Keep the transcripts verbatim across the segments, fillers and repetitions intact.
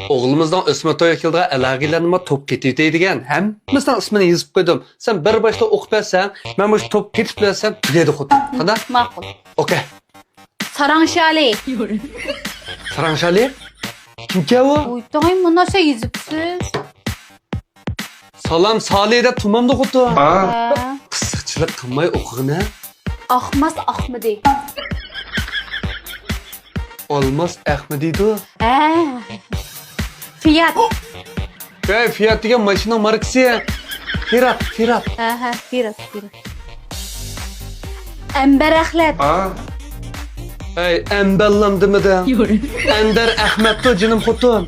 ئوغلىمىزنىڭ ئۆسمە تويىغا كېلىدىغان ئەلھەقىلەرنىمۇ توپ قېتىۋېتەي دېگەن، ھەممىسىنىڭ ئىسمىنى يېزىپ قويدۇم. سەن بىر باشتا ئوقۇپ بەرسەڭ، مەن مۇشۇ توپ قېتىپ بەرسەم تۈگەيدۇ خوتۇن. قانداق؟ ماقۇل. ئوكەي. ساراڭ شالى. ساراڭ شالى؟ كىمكەن ئۇ؟ ئويتاڭاي، مۇناسا يېزىپسىز. سالام سالى دەپ تۇرمامدۇ خوتۇن؟ ھە. قىزىقچىلىق قىلماي ئوقۇغىنە. ئاقماس ئاقمىدى. ئالماس ئەخمىدىدۇ. ھە. فىيات. ھەي، فىيات دېگەن ماشىنىنىڭ ماركىسى. فىرات، فىرات. ھە، ھە، فىرات، فىرات. ئەنبەر ئەخلەت. ھەي، ئەنبەللام دېمىدىڭ. ئەندەر ئەخمەتتۇ جېنىم خوتۇن.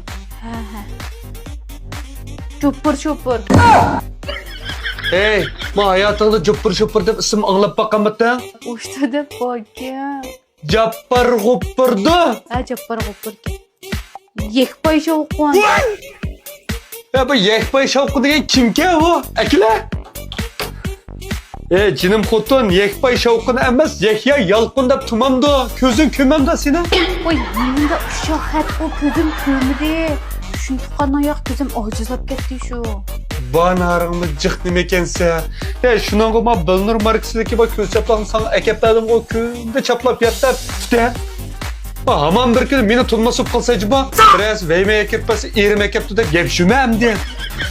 ھە، ھە. جوپۇر شوپۇر. ھەي، ما ھاياتىڭدا جوپۇر شوپۇر دەپ ئىسىم ئاڭلاپ باققانمىتىڭ؟ ئۇشتا دەپ باقكەن. جاپپار غوپپۇردۇ. ھە، جاپپار غوپپۇركەن. يەكپاي شاۋقۇن. ھە، بۇ يەكپاي شاۋقۇن دېگەن كىمكەن ئۇ؟ ئەكىلە. ئەي جېنىم خوتۇن، يەكپاي شاۋقۇن ئەمەس، يەھيا يالقۇن دەپ تۇرمامدۇ؟ كۆزۈڭ كۆرمەمدۇ سېنىڭ؟ ۋاي، يېنىمدا ئۇششاق خەت، ئۇ كۆزۈم كۆرمىدى. شۇنتۇققا ناياق كۆزۈم ئاجىزلاپ كەتتى شۇ. بار نارىڭمۇ جىق نېمىكەنسە. ئەي، شۇنىڭغا ما بىلنۇر ماركىسىدىكى بار كۆز چاپلاقنى ساڭا ئەكەپ بەردىمغۇ، كۈندە چاپلاپ يات دەپ. ھامان بىر كۈنى مېنى تونۇماس بولۇپ قالسا ئەجەبا؟ بىرەرسى ۋەيمەن ئەكەپ بەرسە، ئېرىم ئەكەپتۇ دەپ گەپ شۇمۇ ئەمدى؟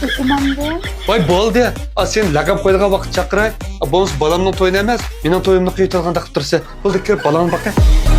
ئوقۇمامدىم. ۋاي بولدى. ئا، سېنى لەقەم قويىدىغان ۋاقىت چاقىراي. ئا، بولمىسا بالامنىڭ تويىنى ئەمەس، مېنىڭ تويۇمنى قىلىۋېتىدىغاندەك قىلىپ تۇرىسەن. بولدى، كىرىپ بالامنى باقاي.